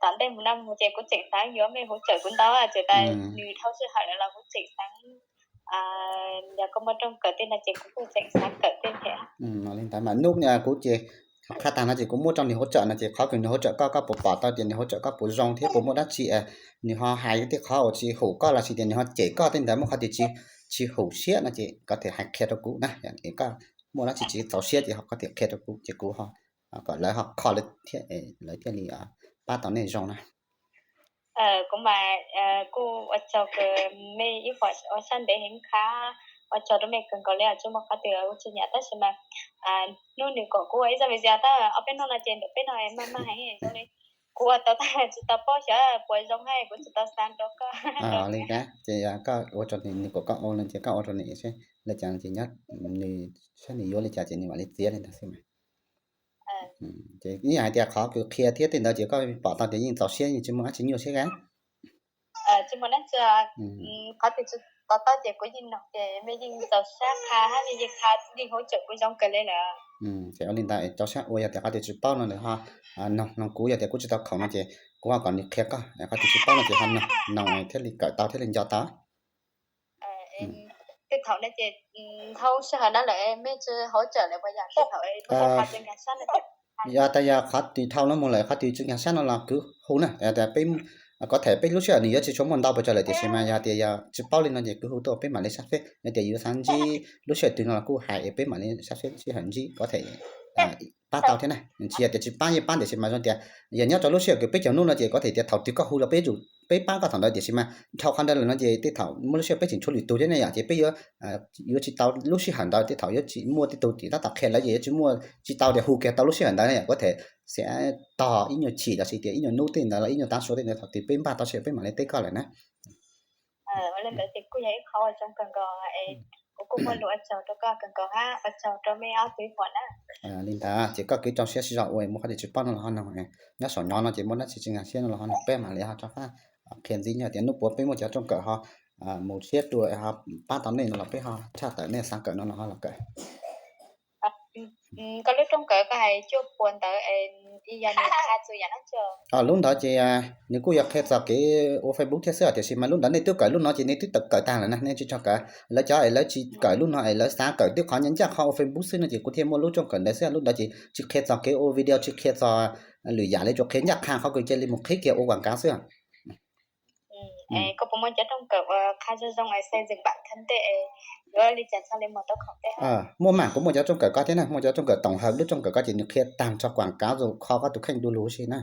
Tom ntej mus no mus ces kuv tseem xav yuav mej hauv tsawm kuv ntau, txawm tas nws dhau sij hawm lawm los kuv tseem xav, yog koj muaj rooj kawm tej no ces kuv kuj tseem xav kawm tej thiab. Li ntawd mas nub kuv ces qha tag no ces kuv muab rau nws hauv tsawm no ces qhov kws nws hauv tsawm koj, koj puas pom tau tias nws hauv tsawm koj puas zoo thiab puas muaj dab tsi, nws ho hais tej qhov uas tsis haum koj los sis tias nws ho cem koj tej ntawd muaj qhov twg tsis haum siab no ces koj thiaj hais qhia rau kuv na. Koj muaj dab tsi tsis txaus siab ces ho koj thiaj qhia rau kuv ces kuv ho kom lawv ho kho lawv thiab, lawv thiaj li pab tau nej zoo na. Kuv mas kuj ua tsaug kawg, mej ib qho ua sab ntev heev qha, ua tsaug rau mej kawg nkaus li, tsis muaj qhov twg ua tsis nyav tab sis mas hnub nws kom kuv ua ib zaj video tau ob peb hnub no ces ntawm peb no maj maj heev zoo li kuv ua tau tag tsis tau paub xyov puas zoo hab kuv tsis tau xa rau koj. Li ntawd ces koj ua rau nws, nws kom koj ua no ces koj ua rau nws seb li cas ces nyob nws saib nws yuav li cas ces nws mam li txiav li ntawd xwb mas. Ces ib yam hais tias qhov kws qhia thiab tej ntawd ces koj pom tau tias yeej txaus siab, yeej tsis muaj dab tsi nyuaj siab. Tsis muaj dab tsi, qhov twg tsis to taub ces kuv yeej noog ces mej yeej txaus siab qha hab mej yeej qha yeej hauv tsawm kuv zoo kawg li lawm. Ces ua li ntawd txaus siab ua, yog tias qhov twg tsis paub no lawm ho noog, noog kuv, yog tias kuv tsis tau khoom no ces kuv ho kom nws qhia koj, qhov twg tsis paub no ces ho noog, noog thiaj li kawm tau thiaj li nco tau. Tej thaum no ces dhau sij hawm no lawm mej tsis hauv tsawm lawm puas yog? Yog tas yog qhov twg dhau no mus lawm, qhov twg tsis nkag siab no los kwv hu na. Peb, kuv tham peb lub sij hawm nws yuav tsis tshua muaj ntau pes tsawg lawm tiam sis mas yog tias yog tsis paub li no ces kwv hu tuaj peb mam li sab feb. Yog tias yus xav ntsib lub sij hawm twg no los kuj hais es peb mam li sab feb sij hawm ntsib, kuv tham pab tau thiab na. Tsis yog tias tsis pab, yeej pab tiam sis mas zoo tias yog nyob rau lub sij hawm kws peb caug nub no ces kuv tham tias thaum twg koj hu los peb yuav tsum peb pab koj thaum ntawd tiam sis mas dhau qhov ntawd lawm no ces tej thaum muaj lub sij hawm peb tseem tshuav lwm tug thiab ne yom, ces peb yuav yuav tsis tau lub sij hawm ntawd, tej thaum yuav tsis muaj tej tug tim tab tom qhia lawv ces yuav tsis muaj, tsis tau tias hu kiag tau lub sij hawm ntawd ne yom. Kuv tham xav tog ib nyuag chim los sis tias ib nyuag nub tej ntawd los ib nyuag tav su tej ntawd thaum twg peb npaj tau sij hawm peb mam li teb koj lawm na. Ua li ntawd ces kuj yog ib qho ua zoo kawg nkaus, kuv kuj muaj lus ua tsaug rau koj kawg nkaus hab, ua tsaug rau mej ob tug muam na. Li ntawd ces koj kwv rau siab sib zog ua, muaj qhov twg tsis paub no los ho noog, nyob saum nyob no ces muaj dab tsi tsis nkag siab no los ho noog peb mam li ho rov qab qhia ntxiv. Yog tias hnub puav peb muaj cov rooj kawm ho mus siab dua ho pab tau nej no los peb ho tshaj tawm nej xav kawm no los ho los kawm. Koj lub rooj kawm koj hais cuaj puas ntawd, yog nws qha txog yam dab tsi? Lub ntawd ces nws kuj yog qhia txog kev ua Facebook thiab xwb tiam sis mas lub ntawd nej twb kawm lub no ces nej twb tau kawm tag lawm na, nej tsis tau kawm. Lawv cov es lawv tsis kawm lub no es lawv xav kawm twb qhov ncaj qhov ua Facebook xwb no ces kuv thiaj muaj lub rooj kawm ntawd xwb. Lub ntawd ces tsis qhia txog kev ua video, tsis qhia txog lwm yam li, tsuas qhia ncaj qha qhov kws cia li mus qhib kiag ua quảng cáo xwb. Koj puas muaj cov rooj kawm uas qha zoo zoo es xây dựng bản thân tej, yuav li cas thiaj li muaj tau khoom tej? Muaj mas, kuv muaj cov rooj kawm koj thiab na, muaj cov rooj kawm tổng hợp, lub rooj kawm koj ces nws qhia tag txog quảng cáo, kho koj tus kheej du lug si na.